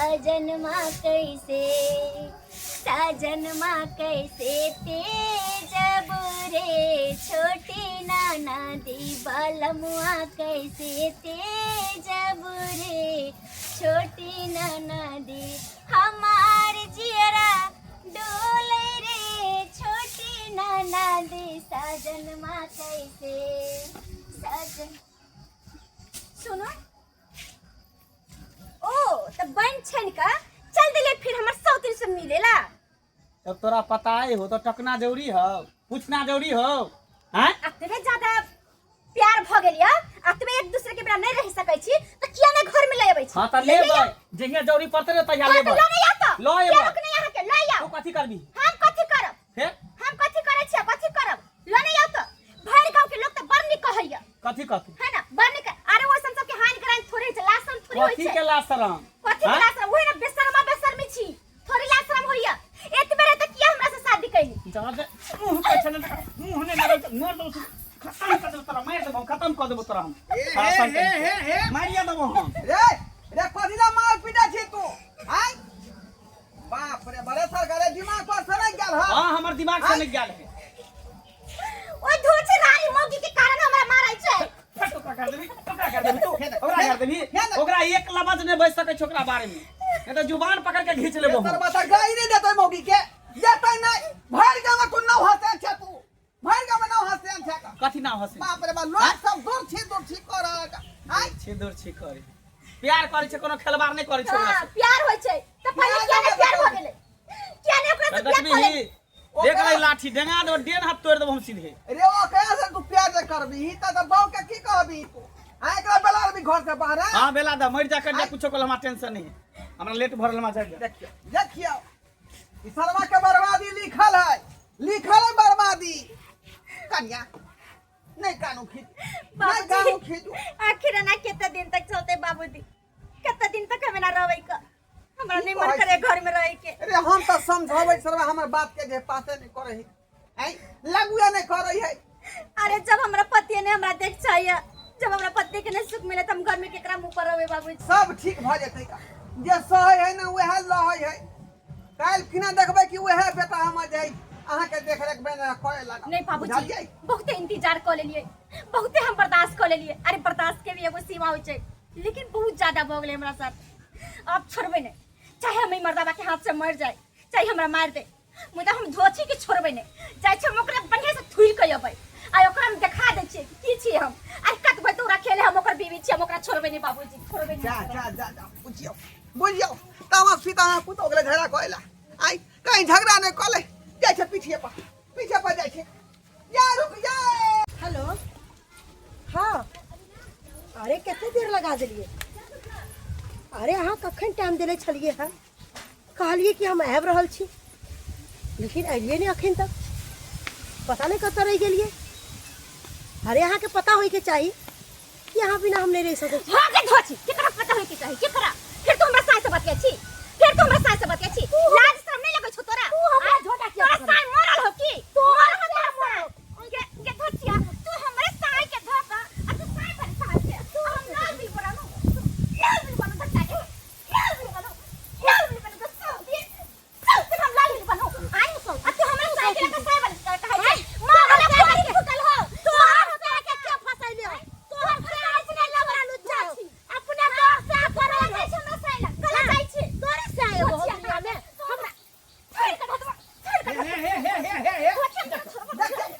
साजनमा कैसे, साजनमा कैसे तेजब रे छोटी नाना दी, बालमुआ कैसे तेजब रे छोटी नाना दी। हमार जियरा डोले रे छोटी नाना दी, साजनमा कैसे साजन। सुनो ओ त बन छन का चल दिले फिर हमर सौतिन से मिलेला। तब तोरा पता ही हो तो टकना जरूरी हो, पूछना जरूरी हो। हैं अतबे ज्यादा प्यार भ गेल या, अतबे एक दूसरे के बिना नहीं रह सकै छी त किया नहीं घर में ले अबै छी? हां त लेबै, जहिया जरूरी पड़तै रे तहिया हाँ, त लेबै। ल नहीं आता ल एबै। किया रोकने यहाँ के ल तू आओ। कथी करबी? हम कथी करब? फिर हम कथी करै छी, कथी करब? ल नहीं आओ त भरि गांव के लोग त बड़ नीक कहैया। कथी कथी है ना, बड़ नीक। अरे ओसन सबके हानि कराइन थोड़े छै, लाशरम थोड़े होय कथी छै। के लाशरम? कथी के हाँ? लाशरम? ओहे ना बेशर्मा बेशर्मी छी, थोड़ी लाशरम होइया। एतबे रहे त किया हमरा से शादी कैली? जा दे मुंह के छने मुंह ने लगे मार दो, खत्म कर देबो तोरा, मार देबो, खत्म कर देबो तोरा हम। हे हे हे हे हे मारिया देबो हम। रे रे कथी ला मार पीटा छी तू? आय बाप रे, बड़े सरकार दिमाग पर सनक गेल ह। हां, हमर दिमाग सनक गेल है। ओइ धोछे रानी मौगी के कारण हमरा मारै छै। फट ओकरा कर देबी, ओकरा कर देबी तू, ओकरा कर देबी। ओकरा एक लबज नहि बजि सकै छै ओकरा बारे में, नहीं तो जुबान पकड़ के घींच लेबो हम। सर बता गाई नहीं देतै मौगी के, देतै नहीं। भरि गाँव में तू नाव हंसे छै, तू भरि गाँव में नाव हंसे छै का। कथी नाव हंसे? बाप रे बाप, लोग सब दूर छी दूर छी कर आय छी दूर छी करे। प्यार करै छै, कोनो खेलबार नहि करै छै ओकरा हां से। प्यार होय छै त पहिले किया नहीं प्यार भ गेलै? किया नहीं ओकरा से प्यार देखबी क लेली? देख ले लाठी डेंगा देबो, डेन हाथ तोड़ देबो हम सीधे। रे ओकरा से तू प्यार जे करबी त बहू के की कहबी तू? आ एकरा बेला देबी घर से बाहर? हां बेला दे, मर जा कर जा, कुछो कल हमरा टेंशन नहीं है, हमरा लेट भरल हमरा जाय। देखियो देखियो, ई सरवा के बर्बादी लिखल है, लिखल है बर्बादी। कन्या नहीं कानू खींच, नहीं कानू खींच। आखिर ना कितना दिन तक चलते बाबूजी, कितना दिन तक हमें ना रहबै का? हमरा नहीं मन करे घर में रहे के। अरे हम तो समझाबै सरवा, हमर बात के जे पासे नहीं करे है, ऐ लगुए नहीं करे है। अरे जब हमरा पति ने हमरा देख चाहिए, जब हमरा पति के नहीं सुख मिले त हम घर में केकरा मुंह पर रहबै बाबूजी? सब ठीक भ जेतै का, जे सहै है ना वएह लहै है। काल्हि खिना देखबै कि वएह बेटा हमर जे अहाँ के देख रेख बने करे लगा। नहीं बाबूजी, बुझलियै? बहुते इंतजार क लेलियै, बहुते हम बर्दाश्त क लेलियै। अरे बर्दाश्त के भी एगो सीमा होइ छै, लेकिन बहुत ज्यादा भऽ गेलै हमरा साथ। अब छोड़बै नहीं, चाहे हम ई मर्दाबा के हाथ से मर जाए, चाहे हमरा मार दे, मुदा हम धोछी के छोड़बै नहीं। जाइ छै हम ओकरा बढ़िया से थुरि के अबै आ ओकरा हम देखा दै छियै कि की छियै हम। आ कतबै तोरा खेले, हम ओकर बीवी छियै, हम ओकरा छोड़बै नहीं बाबूजी, छोड़बै नहीं। जा जा जा जा, बुझियौ बुझियौ, तामा सीता अहाँ पुतोह गेलै झगड़ा करै ला। आइ कहीं झगड़ा नहि कऽ ले, जाइ छै पीछे पर, पीछे पर जाइ छै। जा रुक जा। हेलो, हाँ, अरे कते देर लगा देलियै? अरे अहाँ कखन टाइम देने छलियै हँ? कहलियै कि हम आबि रहल छी, लेकिन अयलियै नहि अखन तक, पता नहि कतऽ रहि गेलियै। अरे अहाँके पता होइके चाही कि अहाँ बिना हम नहि रहि सकै छी। हाँ के धोची, केकरा पता होइके चाही केकरा? फिर तू हमरा साय से बतिया छी, फिर तू हमरा साय से बतिया छी। लाज शरम नहीं लगै छौ तोरा? तू हमरा झोटा किया तोरा पकड़ल? साय मरल हो की? मरल हो तोरा साय? गे गे धोचिया, तू हमरे साय के धोका आ तू साय पर साय के तू हम लाल बिल बनानु, लाल बिल बनानु धक्का के, लाल बिल बनानु, लाल बिल बनानु तो सब दिन सब दिन हम लाल बिल बनानु। आई आ तू हमरा साय के लगा साय बन कहै छै, मार हमरा साय के फुटल हो। तोहर साय के के फसैले हो? तोहर साय से नहीं लबरा लुच्चा छी। अपना तोहर साय कला जाइ छै हमरा साय लग, कला जाइ छै। तोरे साय हो धोचिया, दुनिया में। हमरा छोड़ के धोतवा, छोड़ के हे हे हे हे हे हे, धोचिया, छोड़बो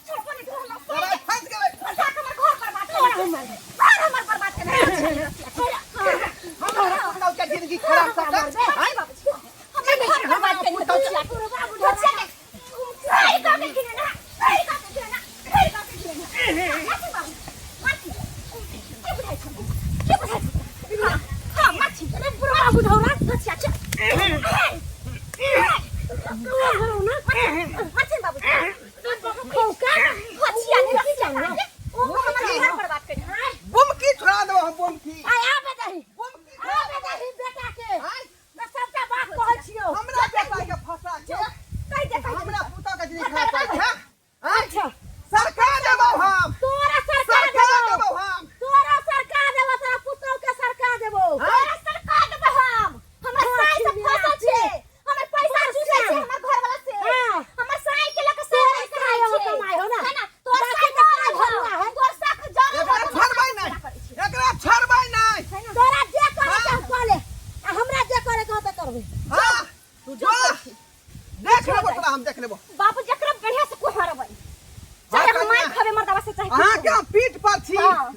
छोड़बो नहीं तू हमरा साय तोरा के। फंस गेलै। फंसा के हमर घर बर्बाद केने छै। घर हमर बर्बाद केने छै। हमरा पुतोह के जिंदगी खराब कर दे। आय बाबूजी, हमर घर बर्बाद केने छै। धोचिया, धोचिया के साय का के घिने ना, साय का के घिने ना, साय का के घिने ना। माछी बाबू, माछी। के बुझाइ छौ? के बुझाइ छौ? हाँ, हाँ, माछी। अरे बुढ़वा बुढ़ौना। धोचिया, चल। माछी बाबू। खौका। धोचिया ने रखिया ना। ओ हमर घर बर्बाद केने। हाय। बुमकी छोड़ा देबो हम, बुमकी। आय आबे दही, बुमकी। आबे दही बेटा के। आय तऽ सबटा बात कहै छियौ। हमरा बेटा के फंसा के कहि दे, कहि दे। हमरा पुतोह के जिंदगी खराब कर छै। आय अच्छा सरकार देबो हम, तोरा सरकार सरकार देबो, देबो हम। तोरा सरकार देबो, तोरा पुतोह के सरकार देबो। आय तोरा सरकार देबै हम। हमरा साय से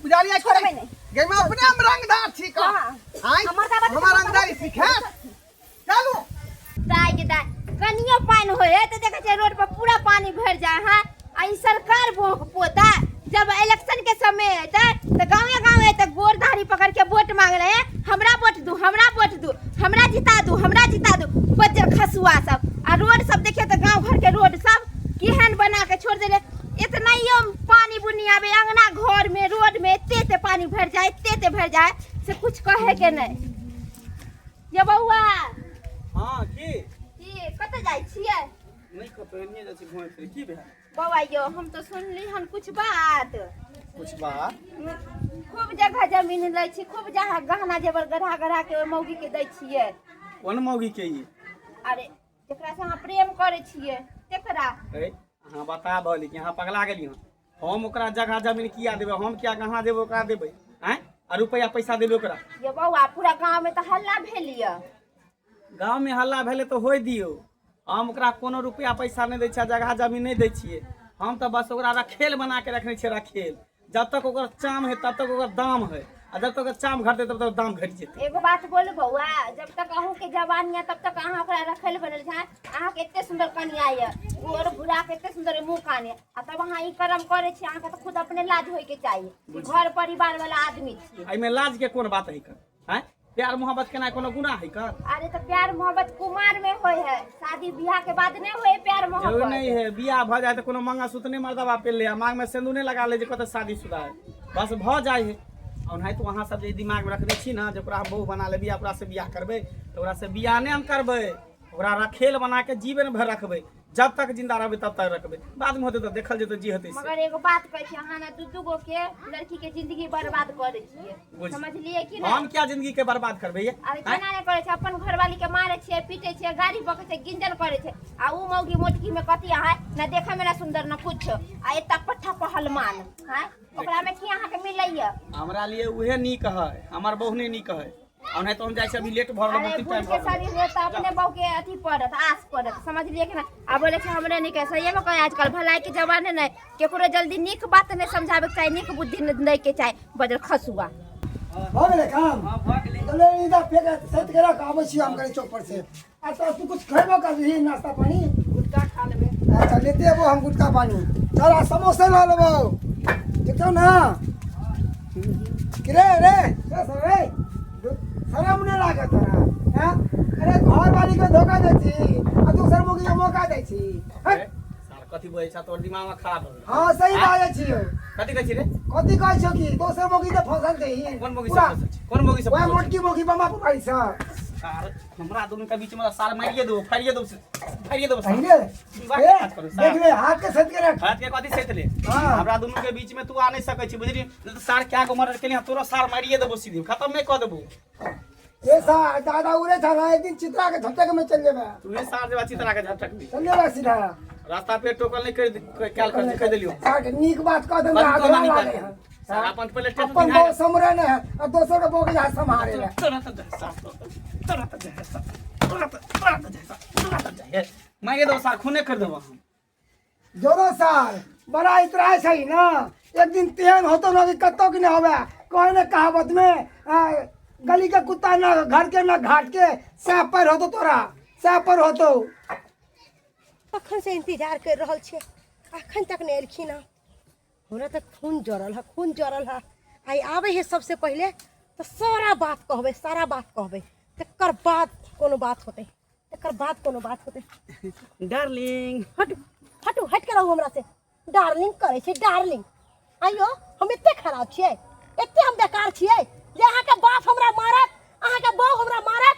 बुझलियै छोड़बै नहि। गे में अपने हम रंगदार छी का हाँ। आय हमर दाबा तऽ हमर रंगदारी सीखे चलू। दाय के दाय, कनियो पानि होय है तऽ देखै छियै रोड पर पूरा पानी भरि जाय है। आ ई सरकार भोंक पोता, जब इलेक्शन के समय एतै तऽ गाँवे गाँव एतै, गोर दाढ़ी पकड़ के वोट मांग रहे हैं, हमरा वोट दू, हमरा वोट दू, हमरा जिता दू, हमरा जिता दू। बज्जर खसुआ सब। आ रोड सब देखियौ तऽ गाँव घर के रोड सब केहन बना के छोड़ देले। इतना पानी बुनी आबे अंगना घर में, रोड में एते एते पानी भरि जाए, एते एते भरि जाए से कुछ कहे के नहीं। ये बौआ। हाँ, की? की कतऽ जाइ छियै? नहि कतौ, एनिये जाइ छी घुमै फिरै। की भेल? बौआ यौ, हम तऽ सुनली हन कुछ बात। कुछ बात? खूब जगह जमीन लै छी, खूब जगह गहना जेवर गढ़ा गढ़ा के ओहि मौगी के दै छियै। कोन मौगी के ई? अरे जेकरा से अहाँ प्रेम करै छियै तेकरा। ए, अहाँ बता भली कि अहाँ पगला गेली हन? हम ओकरा जगह जमीन किया देबै? हम किया गहना देबै ओकरा देबै? आँय, आ रुपैआ पैसा देबै ओकरा? ये बौआ, पूरा गाँव में तऽ हल्ला भेल यऽ। गाँव में हल्ला भेलै तऽ होइ दियौ। हम ओकरा कोनो रुपैआ पैसा नहि दै छियै, जगह जमीन नहि दै छियै। हम तऽ बस ओकरा रखेल बना के रखने छियै, रखेल। जब तक ओकर चाम है तब तक ओकर दाम है, आ जब तक ओकर चाम घटतै तब तक दाम घटि जेतै। एगो बात बोलू बौआ, जब तक अहूँ के जवान यऽ तब तक अहाँ ओकरा रखल बनल छै। अहाँके एते सुन्दर कनिया यऽ, गोर भूरा के एते सुन्दर मुँह कान यऽ, आ तब अहाँ ई कर्म करै छी। अहाँके तऽ खुद अपने लाज होय के चाही कि घर परिवार वाला आदमी छी। एहिमे लाज के कोन बात है कर? आँय, प्यार मोहब्बत केना कोनो गुनाह है कर? अरे तऽ प्यार मोहब्बत कुमार में होय है, शादी बियाह के बाद नहीं होय प्यार जरूर मोहब्बत। नहीं है। बियाह भऽ जाए तऽ कोनो मंगलसूत्र नहि मर्दबा पेल ले, आ मांग में सिंदूर नहि लगा ले जे कतऽ शादीशुदा है। बस भऽ जाइ है। ओनाहितो अहाँ सब जे दिमाग में रखने छी ने जे ओकरा हम बहू बना लेबै, ओकरा से बियाह करबै, तऽ ओकरा से बियाह नहि हम करबै। ओकरा रखेल बना के जीवन भरि रखबै, जब तक जिंदा रहबै तब तक रखबै, बाद में होतै तऽ देखल जेतै जे होतै से। मगर एगो बात कहै छी, अहाँ ने दू दू गो के लड़की के जिंदगी बर्बाद करै छियै। समझलियै कि हम नहि? क्या जिंदगी के बर्बाद करबै ये? अरे केना नहि करै छै? अपन घरवाली के मारै छियै, पीटै छियै, गाड़ी बकै छै, गिंजन करै छै। आ उ मौगी मोटकी में कथी अहाँ न देखै में न सुंदर न कुछ, आ एता पट्ठा पहलमान हैं, ओकरा में की अहाँ के मिलैया? हमरा लिए उहे नीक है, हमर बहू नहि नीक है। और नहीं तो हम जाइ छी, अभी लेट भऽ रहल। अरे बहुत बूढ़ टाइम के भऽ रहल। शरीर में तऽ अपने बहू के अथी पड़त, आस पड़त, समझलियै कि ना? आ बोले छै हमरे नीक है। सहिए में कहे, आजकल भलाई के जमाने नहीं, केकरो जल्दी नीक बात नहीं समझावे के चाही, नीक बुद्धि नहीं दै के चाही। बजल खसुआ। भऽ गेलै काम? हाँ, भऽ गेलै। तो ले इधर फेंक सैत के रख, आबै छी हम कनि चौक पर से। आ तो तू कुछ खैबो करबिही नाश्ता पानी? गुटखा खा लेबै। अच्छा, लेते अबो हम गुटखा पानी। चल, आ समोसे लऽ लेबो, ठीक छौ ना? कि रे रे रे सर रे, शरम नहि लागत तोरा? हैं? अरे घर वाली के धोखा दै छी आ दोसर मुगी के मौका दै छी, हट। ए, सार कथी बोलै छ? तोर दिमाग में खराब हो गेल। हाँ, सही बाजै छियौ। कथी कहै छी रे? कथी कहै छियौ कि दोसर मौगी के फसल दही। कोन मौगी से पूरा फसल छी? कोन मौगी से वएह फसल छी? मोटकी मौगी बमा पुकारी सँ। सार, हमरा दुनू के बीच में सार मारिए देबो, फाड़िए देबो, फाड़िए देबो सार। पहिले दिमाग ए, के काज करू, सार। देख ले, हाथ के सैत के रख। हाथ के कथी सैत ले? हाँ। हमरा दुनू के बीच में तू आ नहीं सकै छी, बुझली? नहीं तो सार क्या को मर्डर केली, तोरा सार मारिए देबो, सीधे खत्म नहीं कऽ देबो। ए सार, दादा उड़े था ना, एक दिन चित्रा के झटक में चल जेबे। तू सार जेबा चित्रा के झटक में। चल जेबे सीधा। रास्ता पे टोकल नहीं कर कैल कर कह देलियो। सार के नीक बात कह दम कथी आगरा कहना लागे निकाल? हन। सार अपन पहिले टेंशन अपन दिखा। बहु समरे ने है आ दोसर के बहु के जा सम्हारे ले। तोरा तो जाए सार, तोरा तो जाए सार, तोरा तो, तोरा तो जाए सार, तोरा तो जाए। मारिए देबो सार, खूने कर देबो हम। जोरो सार बड़ा इतराय छै ना, एक दिन तेहन होतो ना कि कतौ के नहीं होवे। कहे ने कहावत में, गली के कुत्ता ना घर के ना घाट के, सैह पर होतो तोरा, सैह पर होतो। कखन से इंतजार कर रहल छियै, अखन तक नहि एलखिन हँ। हमरा तऽ खून जरल है, खून जरल है। आइ आबै है सबसे पहिले तऽ सारा बात कहबै, सारा बात कहबै, तकर बाद कोनो बात होतै, तकर बाद कोनो बात होतै। डार्लिंग। हटू हटू, हटि के रहू हमरा से। डार्लिंग करै छै डार्लिंग। आइयो हम एते खराब छियै, एते हम बेकार छियै जे अहाँके बाप हमरा मारत, अहाँके बहू हमरा मारत?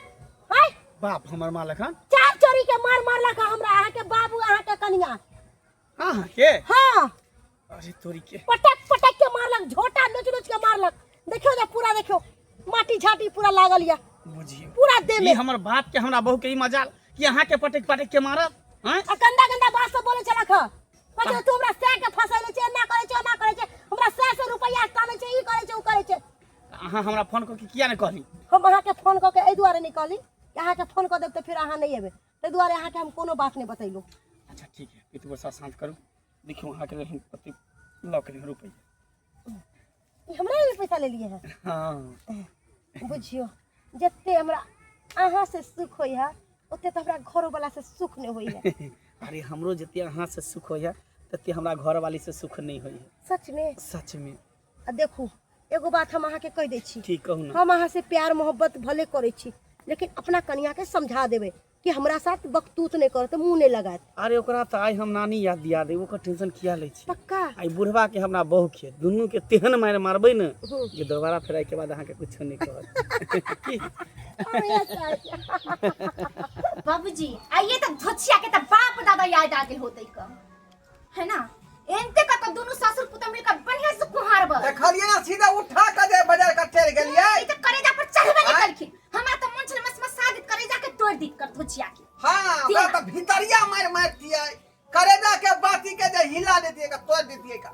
आँय? बाप हमर मालक हन? चार चोरी के मार मारलक हँ हमरा अहाँके बाबू, अहाँके कनिया। अहाँ के? हाँ। अरे तोरी के। पटक पटक के मारलक, झोटा नोच नोच के मारलक। देखियौ ने पूरा, देखियौ माटी झाटी पूरा लागल यऽ बुझियौ पूरा देह ई में। हमर बाप के हमरा बहू के ई मजाल कि अहाँ के पटक पटक के मारत? आँय? आ गंदा गंदा बात सब बोले छलक हँ। कहै छै तू हमरा सैह के फंसैले छै, एना करै छै, ओना करै छै, हमरा सैह से रुपैआ टानै छै, ई करै छै, ओ करै छै। अहाँ हमरा फोन कऽ के किया नहि कहली? हम अहाँके फोन कऽ के एहि दुआरे नहि कहली कि अहाँके फोन कऽ देब तऽ फेर अहाँ नहि एबै, ताहि दुआरे अहाँके हम कोनो बात नहि बतेलहुँ। अच्छा ठीक है, पितु गुस्सा शांत करू। देखियौ, अहाँके लेल हम कतेक लऽ के रुपैआ। ई हमरा लेल पैसा लेलिए है? हाँ। बुझियो जते हमरा अहाँ से सुख होई है ओते तो हमरा घरो वाला से सुख नहीं होई है। अरे हमरो जते अहाँ से सुख होई है तते हमरा घर वाली से सुख नहीं होई है। सच में? सच में। आ देखू एगो बात हम अहाँ के कह दै छी। ठीक कहू ना। हम अहाँ से प्यार मोहब्बत भले करै छी लेकिन अपना कनिया के समझा देबै कि हमरा साथ बकतूत नहीं करत, मुंह नहीं लगात। अरे ओकरा तो आइ हम नानी याद दिया दे, ओकर टेंशन किया लै छी? पक्का? आई बुढ़वा के हमरा बहु के दुनू के तेहन मारि मारबै ने जे दोबारा फेर के बाद अहाँ के कुछो नहीं कहत। की? बाबूजी आइए तो धोछिया के तो बाप दादा याद आ गेल होतै क है ना? एनते का तो दोनों ससुर पुत मिलकर बढ़िया से कुहार बर देखलिए ना सीधा उठा के जे बाजार का चल गेलिए। ई तो करेजा पर चढ़बे नहीं कलखिन। हमरा तो मन छल मस मसा दित करेजा के तोड़ दित कर धोछिया के। हां ओकरा तो भीतरिया मार मारतिए, करेजा के बाती के जे हिला देतिए का तोड़ देतिए का।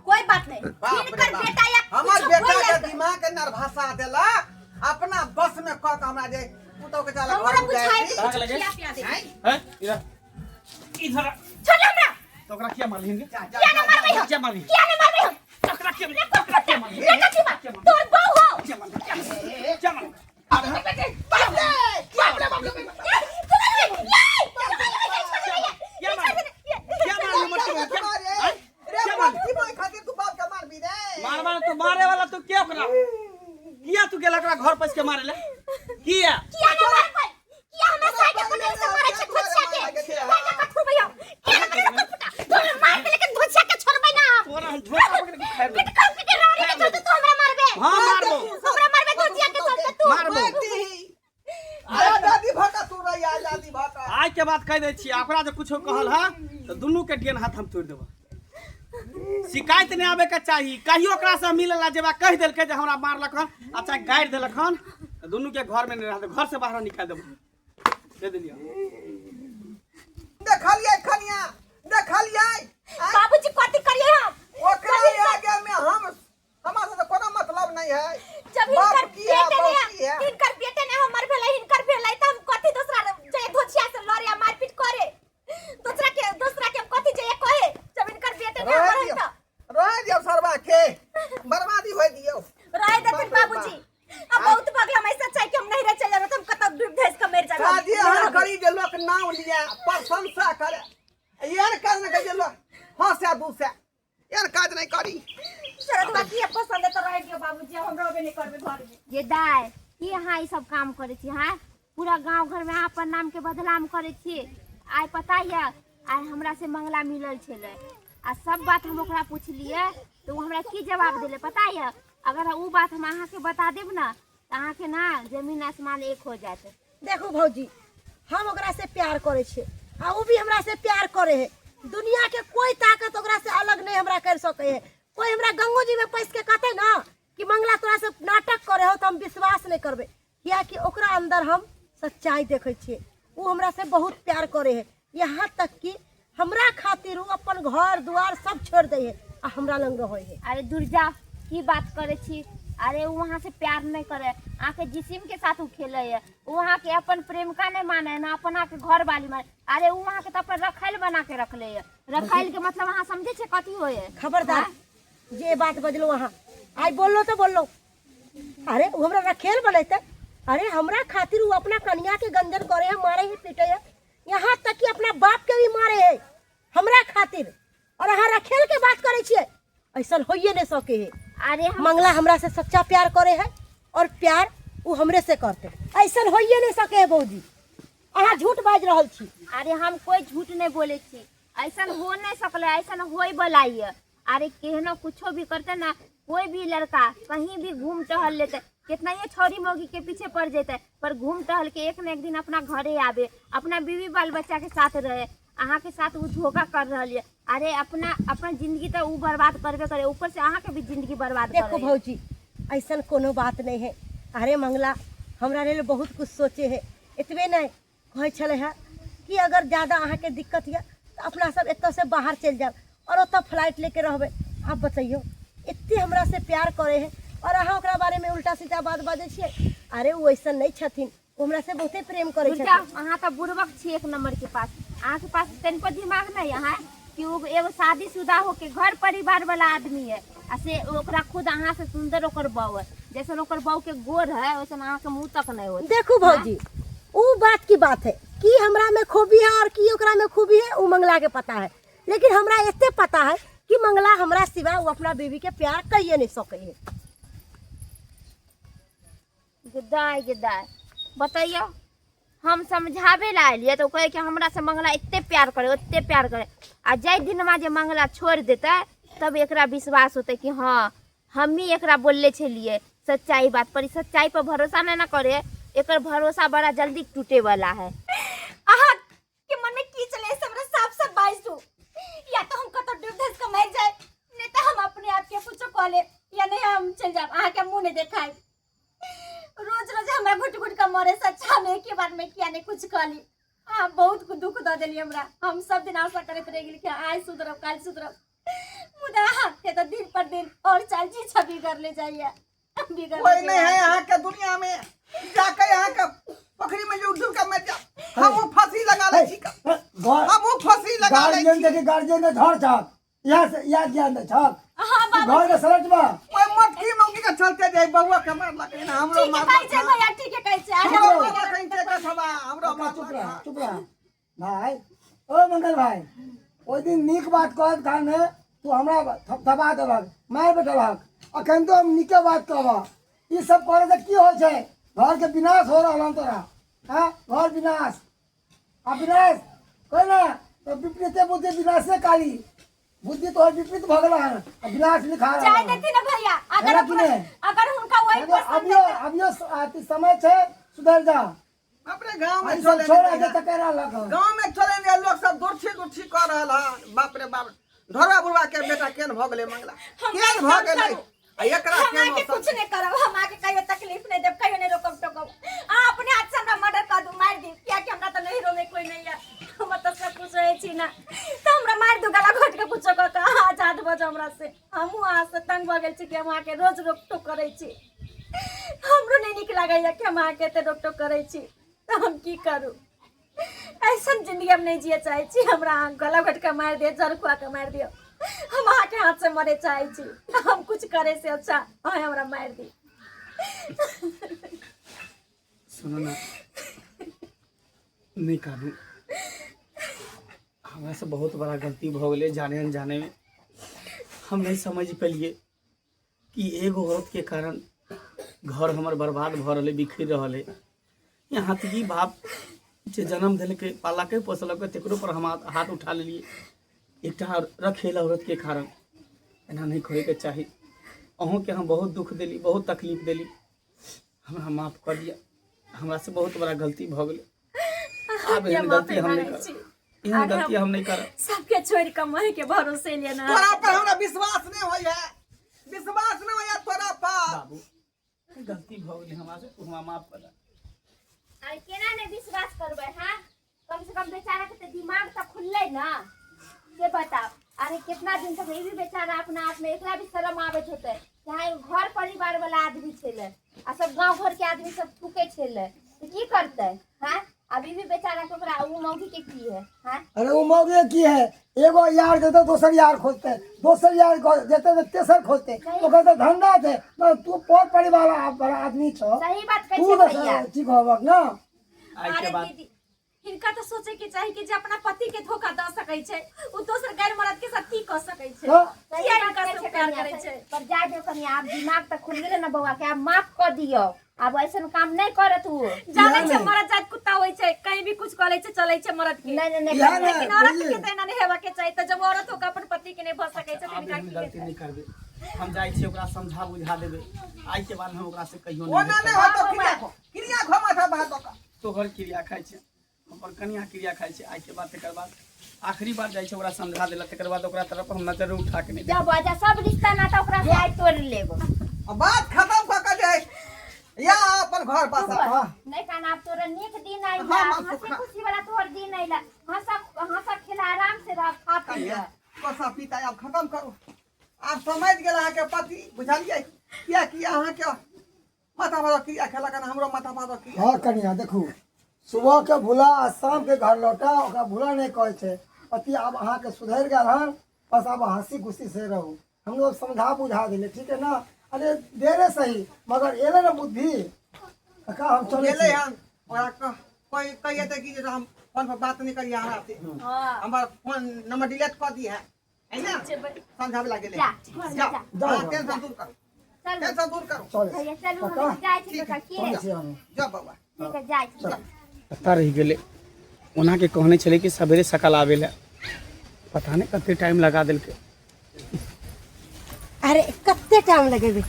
कोई बात नहीं, बाप रे हिनकर बाप। बेटा या हमर कुछो बेटा बोल के लेतै। दिमाग के नरभाषा देला अपना बस में क के हमरा जे पुतौ के चाला हमरा घर बुझाइ जाय। कहाँ गेलै? खिया पिया दे। हैं? हैं? इधर इधर छोड़ हमरा। तो ओकरा किया मारलिहन गे? जा जा किया ना मारबै हम? किया मारलिहन? किया ना मारबै हम? ओकरा किया ओकरा किया मारलिहन? बेटा की बात? तोर बहू हो। किया मारलिहन? किया मारलिहन? बाप रे बाप रे बाप रे। किया मारलिहन? किया मारलिहन? मरते हो? किया रे रे क्या मारली? बाप की खातिर तू बाप के मारबी रे? मार मार तो मारे वाला तू किया ओकरा? किया तू गेल ओकरा घर पैस के मारे ले? किया? किया ना मारबै? किया हमरा साइकिल पर नहीं से मारै छै धोछिया के? भागा कथू भैया? किया ना मारे फुटा? तोरा मार के लेकिन धोछिया के छोड़बै ना हम। तोरा हम झोटा पकड़ के खाए बेटा कब के रानी के चलते तू हमरा मारबे? हां मारबो। हमरा मारबे धोछिया के चलते तू? मारबो। आजादी भका तू रे आजादी भका। आज के बाद कह दै छी ओकरा जे कुछो कहल हा तो दुनू के डेन हाथ हम तोड़ देबो। शिकायत नहीं आवे के चाही। कहियो ओकरा से मिलला जेबा कह देलकै जे हमरा मारलक हन आ चाहे गारि देलक हन तो दुनू के घर में नहीं रहत, घर से बाहर निकाल देबो। दे देलियो। देखलिए खनिया देखलिए बाबूजी कथी करिए हम? ओकरा आगे में हम हमरा से कोनो मतलब नहीं है। जब बाप हिनकर की है, बेटे बाप ने की है। हिनकर बेटे ने हमर भेलै हिनकर भेलै त हम कथी दूसरा जे धोछिया से लड़े आ मारपीट करे? दूसरा के हम कथी जे कहे जब हिनकर बेटे ने रह हमर है दियो त रह दियो सरवा के बर्बादी होय दियो। रह देथिन बाप रे बाबूजी। अब बहुत बगला में ऐसा चाहे कि हम नहीं रह चल जाबे त हम कतौ डूब धस के मर जाबे। शादी हर करी जे लोक नाम लिया प्रशंसा करे यार काज न करे लोक हंसे दूसे यार काज नहीं करी। शरद की पसंद है तो रह दियो बाबूजी, हम रहबे नहीं करबे घर में। ये दाय की अहाँ ई सब काम करे छी? हाँ पूरा गांव घर में अहाँ अपन नाम के बदनाम करे छी। आइ पता ये आइ हमरा से मंगला मिलल छलै आ सब बात हम ओकरा पुछलियै तो ओ हमरा की जवाब देले पता ये? अगर उ बात हम अहाँ के बता देब ना तो अहाँ के ना जमीन आसमान एक हो जात। देखू भौजी हम ओकरा से प्यार करे छियै आ उ भी हमरा से प्यार करे है। दुनिया के कोई ताकत ओकरा से अलग नहीं हमरा कर सके है। कोई हमरा गंगो जी में पैस के कहते ना कि मंगला तोरा से नाटक करे हो तो हम विश्वास नहीं करबे, कियाकि ओकरा अंदर हम सच्चाई देखे छियै। उ हमरा से बहुत प्यार करे है, यहाँ तक कि हमरा खातिर उ अपन घर द्वार सब छोड़ दे है आ हमरा लंग रहे है। अरे दुर्जा की बात करे छी? अरे उ वहाँ से प्यार नहीं करे, अहाँ के जिसिम के साथ उ खेले है। उ वहाँ के अपन प्रेमिका नहीं माने है ना अपन अहाँ के घर वाली माने। अरे उ वहाँ के तो अपन रखैल बना के रखले है। रखैल के मतलब अहाँ समझे छे कथी होय है? खबरदार हाँ? जे बात बजलो अहाँ आइ बोललो तो बोललो। अरे उ हमरा रखेल बनेते, अरे हमरा खातिर उ अपना कनिया के गंजन करे है, मारे है, पीटे है, यहाँ तक कि अपना बाप के भी मारे है हमरा खातिर। और अहाँ रखेल के बात करे छियै, ऐसा होइए नहीं सके है। अरे हम मंगला हमरा से सच्चा प्यार करे है और प्यार उ हमरे से करते, ऐसा होइए नहीं सके है बौजी। अहाँ झूठ बाजि रहल छी। अरे हम कोई झूठ नहीं बोले छी, ऐसा हो नहीं सकले, ऐसा होय वाला है। अरे केहनो कुछो भी करते ना कोई भी लड़का कहीं भी घूम टहल लेते, कितना ये छौरी मौगी के पीछे पड़ जेते पर घूम टहल के एक न एक दिन अपना घरे आवे, अपना बीवी बाल बच्चा के साथ रहे। अहाँ के साथ उ धोखा कर रहल ये। अरे अपना अपन जिंदगी तो उ बर्बाद करबे करे, ऊपर से अहाँ के भी जिंदगी बर्बाद देखो करे। भौजी ऐसा कोनो बात नहीं है। अरे मंगला हमरा लेल बहुत कुछ सोचे है। एतबे नहीं कहै छलै है कि अगर ज़्यादा अहाँ के दिक्कत यऽ तो अपना सब एतऽ से बाहर चलि जायब और ओतऽ फ्लाइट लेके रहबै। आप बतैयौ एते हमरा से प्यार करे है और अहाँ ओकरा बारे में उल्टा सीधा बात बाजै छियै। अरे ओ ऐसा नहीं छथिन, ओ हमरा से बहुते प्रेम करै दुर्गा, छथिन। अहाँ तऽ बुड़बक छी एक नंबर के पास, अहाँ के पास तनिको दिमाग नहीं है कि वो एगो शादीशुदा होके घर परिवार वाला आदमी है। आ से ओकरा खुद अहाँ से सुंदर ओकर बहू है जैसन ओकर बहू के गोर है वैसन अहाँ के मुंह तक नहीं होत। देखू भौजी, ऊ बात की बात है कि हमरा में खूबी है और की ओकरा में खूबी है ऊ मंगला के पता है, लेकिन हमरा एते पता है कि मंगला हमरा सिवा ऊ अपना बीवी के प्यार कहिए नहीं सके है। दाय गे दाय, बताइयो हम समझावे ला एलियै तऽ ओ कहै कि हमरा से मंगला एते प्यार करे ओते प्यार करे, आ जाहि दिनमा जे मंगला छोड़ि देतै तब एकरा विश्वास होतै कि हँ हमही एकरा बोलले छलियै सच्चाई बात पर। ई सच्चाई पर भरोसा नहि ने करे, एकर भरोसा बड़ा जल्दी टूटे वाला है। अहाँ के मन में की चले से हमरा साफ साफ बाजि दू, या तो हम कतौ डूब धस के मरि जाए, नहीं तो हम अपने आप के कुछो कह ले, या नहीं हम चल जाब, अहाँ के मुंह नहीं देखाए। रोज रोज हमरा घुट घुट के मरे से अच्छा हम एक ही बार में किया नहीं कुछ कह ली। अहाँ बहुत दुख दऽ देलियै हमरा। हम सब दिन आशा करैत रहि गेली कि आइ सुधरब काल्हि सुधरब, मुदा अहाँ के तऽ दिन पर दिन और चाल जी छवि बिगड़ले जाइए, बिगड़ले कोई नहीं है जाइए। यहाँ के दुनिया में, जाके यहाँ के पोखरी में जो डूब के मर जा, हम वो फांसी लगा ले छी का। हम वो फांसी लगा ले गार्जियन छी। देखी गार्जियन के घर छक, यहाँ से यहाँ ज्ञान दे छक। हाँ बाबू। घर के सलट बा। ओए मटकी मौगी के चलते जाए बउआ के मार लगे ना हमरो ठीक है मार कहै छै भैया, ठीक है कहै छै। हमरो चुप रहो। मार कहीं के कसबा हमरो मार चुप रह, चुप रह भाई। ओ मंगल भाई, ओहि दिन नीक बात कहत कान में तू हमरा थपथपा देलक, मारि बैठलक। अखन तो हम नीके बात कहब। ई सब करे से की होइ छै? घर के विनाश हो रहल हन तोरा। हाँ, घर विनाश आ विनाश कह ना तो विपरीते बुद्धि विनाशे काली बुद्धि तोहर विपरीत भऽ गेल हन आ विनाश लिखा रहल चाय हन। देती ना भैया, अगर है कि नहीं? अगर उनका वही पसंद अभियो है तो- अभियो अथी समय छै, सुधर जा। अपने गांव में ई सब चले छोड़ नहीं जे तकेरा लग। गांव में चले नहीं, लोग सब दुर्छी दुर्छी कर रहल हन। बाप रे बाप, ढोरवा बुढ़वा के बेटा केन भऽ गेलै मंगला, हम केन काम भऽ गेलै करू। आ एकरा हम केन आके कुछ नहीं करब, हम आके कहियो तकलीफ नहीं देब, कहियो नहीं रोकब टोकब। अहाँ अपने हाथ से हमरा मर्डर कर दू, मारि दी, कियाकि हमरा तऽ नहिरो में कोई नहीं है, हम तऽ सब कुछ रहै छी ना, तऽ हमरा मारि दू गला घोट के कुछो कऽ के अहाँ आजाद भऽ जाउ हमरा से। हमहूँ अहाँ से तंग भऽ गेल छी कि हम अहाँके रोज रोक टोक करै छी, हमरो नहीं नीक लागैया कि हम अहाँके एते रोक टोक करै छी, तऽ हम की करू? ऐसन जिंदगी हम नहीं जिए चाहे छी। हमरा अहाँ गला घोट के मारि दिअ, जर खुआ के मारि दिअ, हम अहाँके हाथ से मरे चाहे छी। हम कुछ करे से अच्छा अहाँ हमरा मारि दी। सुनो ना, नहीं कानू, हमरा से बहुत बड़ा गलती भऽ गेलै जाने अनजाने में। हम नहीं समझ पेलिए कि एगो औरत के कारण घर हमर बर्बाद भऽ रहलै, बिखरि रहल है। यहाँ तक कि बाप जे जन्म देलकै, पालकै पोसलकै, तकरो पर हम हाथ उठा लेलिए एकटा रखेल औरत के कारण। एना नहीं करैके चाही। अहूँके हम बहुत दुख देली, बहुत तकलीफ देली, हमरा माफ कर दिया, हमरा से बहुत बड़ा गलती भऽ गेलै। आब अहाँके एहन गलती माफी हम नहीं मांगै करब, छी। एहन आगे गलती हम नहीं करब। सबके छोड़ के मरे के भरोसे लिए ना। तोरा पर हमरा विश्वास नहीं होय है, विश्वास नहीं होय है तोरा पर। बाबू गलती भऽ गेलै हमरा से, तू हमरा माफ कर दे। अरे केना नहीं विश्वास करबै? हाँ, कम से कम बेचारा के तो दिमाग तो खुललै ना, से बताओ। अरे कितना दिन तक ई भी बेचारा अपना आप में एकरा भी शर्म आबैत होतै कि हाँ एगो घर परिवार वाला आदमी छलै आ सब गांव घर के आदमी सब थूकै छलै, तऽ की करतै? हाँ, अभी भी बेचारा के ओकरा उ मौगी के की है? हाँ, अरे वो मौगी की है, एगो यार देते दोसर यार खोजते, दोसर यार देते तो तेसर खोजते, ओकर तो धंधा छै। न, तू पर परिवार बड़ा आदमी छौ, सही बात कहै तू छै तऽ भैया। ठीक होबक ना। आइ के अरे बाद दीदी, हिनका तऽ सोचे के चाही कि जे अपना पति के धोखा दऽ सकै छै उ दोसर गैर मर्द के साथ की कऽ सकै छै? तऽ सही किया बात हिनका कहै से छै प्यार कनिया, करै छै? पर जा दियौ कनिया, आब दिमाग तऽ खुलि गेलै ने बौआ के, आब माफ कऽ दियौ, आब ऐसन काम नहि करत उ। जानै इएह छै ने। मर्द जात कुत्ता होइ छै, कहीं भी कुछ कऽ लै छै, चलै छै मर्द के। नहि नहि नहि इएह ने, लेकिन औरत बुझलियै? के तऽ एना नहि हेबाक चाही। तऽ जब औरत होकर अपन पति के नहि भऽ सकै छै तऽ आब हिनका एहन की गलती हेतै? नहीं करबै। हम जाइ छियै ओकरा समझा बुझा देबै, आइ के बाद हम ओकरा से कहियो ओना नहीं नहीं होतो, क्रिया खो, क्रिया खो माथा भात ओकर। तोहर क्रिया खाइ छै, हमर कनिया क्रिया खाइ छै। आइ के बाद तकर बाद आखिरी बार जाइ छै ओकरा समझा देलक, तकर बाद ओकरा तरफ हम नजर उठा के नहीं जा बौआ जा, सब रिश्ता नाता ओकरा से आइ तोड़ि लेब। आ बात खत्म कऽ के जे या अपन घर बसा। नहि कान, आब तोरा नीक दिन आइला, हाँ, माँ, हंसी सुखा। खुशी वाला तोहर दिन आइला। हंसा हंसा खेला, आराम से रह, खा पी। कनिया कोसा पीता आब खत्म करू। आब समझ गेल अहाँके पति, बुझलियै? कियाकि अहाँके माथा भादो क्रिया खेलक हन, हमरो माथा भादो क्रिया। हाँ कनिया देखू, सुबह के भूला आ शाम के घर लौटा ओकरा भूला नहीं कहै छै। पति आब अहाँके सुधरि गेल हन, बस आब हंसी खुशी से रहू। हम लोग समझा बुझा दिले, ठीक है ना? अरे देरे सही मगर एले ना बुद्धि काका, हम चले गेलै छी। हन ओकरा कह कहिए तऽ कि जे हम फोन पर बात नहीं करिए हमरा से, हमर फोन नंबर डिलीट कर दी है, है ना? समझावे ला गेलै। जा, घर जाओ। जा। जाओ। हाँ, टेंशन दूर करो। चलू। टेंशन दूर करो। चले। भैया चलू। काका, हम जाइ छी काका की। चले छी हम। जाओ बउआ। ठीक है, जाइ छी। पता रहि गेलै, ओनाके कहने छलै कि सवेरे सकाल आबै लए, पता नहि कते टाइम लगा देलकै। अरे कते टाइम लगेबै,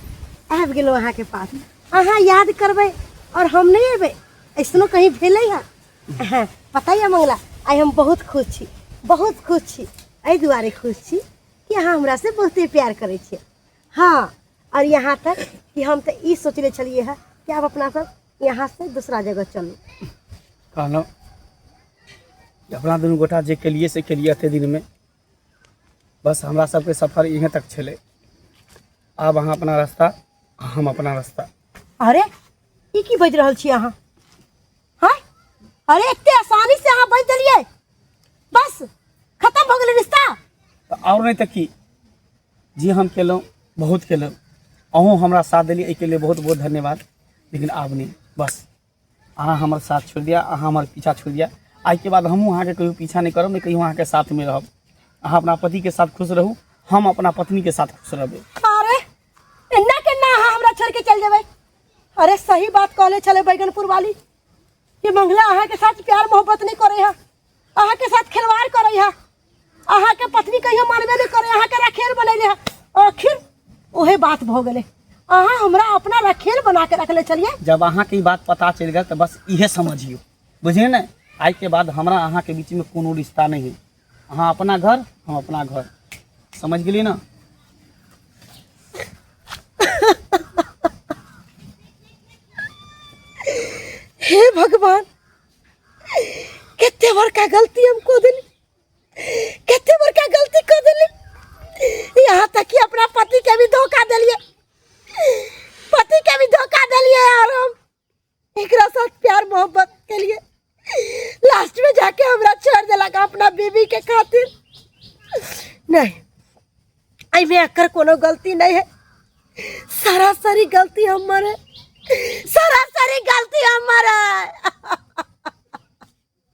आबि गेलहुँ अहाँके पास। अहाँ याद करबै और हम नहि अयबै, ऐसनो कहीं भेलै हँ? हाँ, पता यऽ मंगला, आइ हम बहुत खुश छी, बहुत खुश छी। एहि दुआरे खुश छी कि अहाँ हमरासँ बहुते प्यार करै छियै। हाँ, और यहाँ तक कि हम तऽ ई सोचले छलियै हँ कि आब अपना सब यहाँ से दूसरा जगह चलू। कहलहुँ कि अपना दुनू गोटा जे केलिए से केलिए एते दिनमे, बस हमरा सबके सफर इहें तक छलै। आब अहाँ अपना रास्ता, हम अपना रास्ता। अरे ई की बाजि रहल छी अहाँ? हाँ, अरे एते आसानी से अहाँ बाजि देलियै, बस खत्म भऽ गेलै रिश्ता। तऽ आओर नहि तऽ की, जे हम केलहुँ बहुत केलहुँ, अहूँ हमरा साथ देलियै, एहिके लिए बहुत बहुत धन्यवाद। लेकिन आब नहि, बस अहाँ हमर साथ छोड़ि दिअ, अहाँ हमर पीछा छोड़ि दिअ। आइके बाद हमहूँ अहाँके कहियो पीछा नहि करब, नहि कहियो अहाँके साथमे रहब। अहाँ अपना पतिके साथ खुश रहू, हम अपना पत्नीके साथ खुश रहबै। अरे एना केना अहाँ हमरा छोड़ के चल जेबै? अरे सही बात कहले छलै बैगनपुर वाली कि मंगला अहाँके साथ प्यार मोहब्बत नहीं करे है, अहाँके साथ खिलवाड़ करे है, अहाँके पत्नी कहियो मानबे नहीं करे, अहाँके रखेल बनैले है। आखिर ओहे बात भऽ गेलै, अहाँ हमरा अपना रखेल बना के रखले छलियै। जब अहाँके ई बात पता चलि गेल तऽ बस इहे समझियौ, बुझलियै ने? आइके बाद हमरा अहाँके बीचमे कोनो रिश्ता नहि है। अहाँ अपना घर, हम अपना घर, समझ गेलियै ने? हे भगवान, कते बड़का गलती हम कऽ देली, कते बड़का गलती कऽ देली। यहाँ तक कि अपना पति के भी धोखा देलिए, पति के भी धोखा देलिए और हम एकरा साथ प्यार मोहब्बत के लिए लास्ट में जाके हमरा छोड़ देलक अपना बीबी के खातिर। नहीं, एहिमे एकर कोनो गलती नहीं है, सरासरी गलती हमर है, सरासरी गलती।